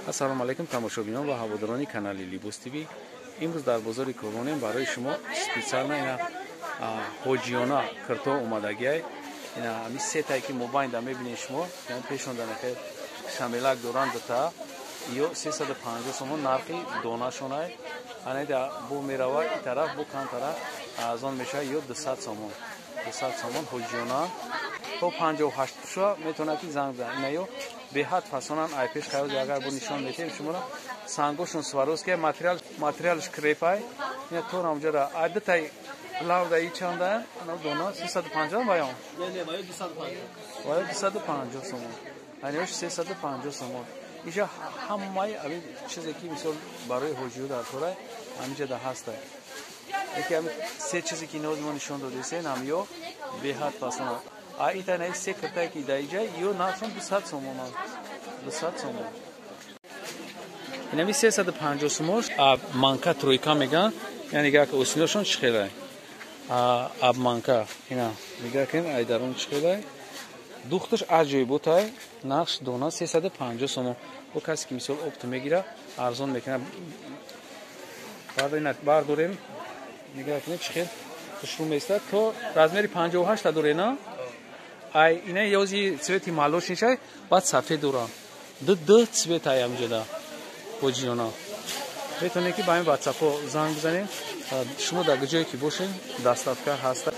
Ассалому алайкум, тамошобинон ва ҳаводорони канали Либос ТВ. Имрӯз дар бозори Корвонем. Барои шумо специально ина ҳоҷиёна кирто омадагиай. Ина ами сетае, ки мобайнда мебинед шумо, пешонда шамелак доранд дута, ё 350 сомон нархи донашонай. Анаида бу мерава и тараф, бу камтара арзон мешавад, ё 200 сомон, 200 сомон ҳоҷиёна. То 58 ша метавонад, ки занг бизанад. Ина ё беҳад фасонан. Ай пеш хаёзи агар бо нишон метиҳем шуморо, сангошон Сваровски, материал, материалш крепай. Ина то рамҷара ай дутай лавда и чанда ана дона 350 ваён? Не, ваё 250. Ваё 250 сомон, аниёш 350 сомон. Иҷа ҳамаи ами чизе, ки мисол барои ҳоҷиё дар кора, ҳамиҷа да ҳаста. Яке ами се чизе, ки нози мо нишон додесен, ҳамё беҳад фасонад. А итанаи се киртае, ки дар иҷа, ё нархшон 200 сомонанд, 200 сомон. Инами 350 сомош манка тройка меган. Яъне нигаҳ, осиношон чӣ хелай, обманка. Ина нигаҳ кунед, ай дарун чӣ хелай, духташ аҷоиботай. Нақш дона 350 сомон. Бо касе, ки мисол оптом мегира, арзон мекунад. Бардорем, нигаҳ кунед, чӣ хел хушрӯ меистад. То размери 58-та доре на? Ай ина ёзи цвети молочный, баъд сафед дорам, ду ду цвет ай амҷода. Ҳоҷиёна метавонед, ки ба ҳамин ватсапҳо занг бизанед. Шумо дар ҷое ки бошед, доставка ҳаста.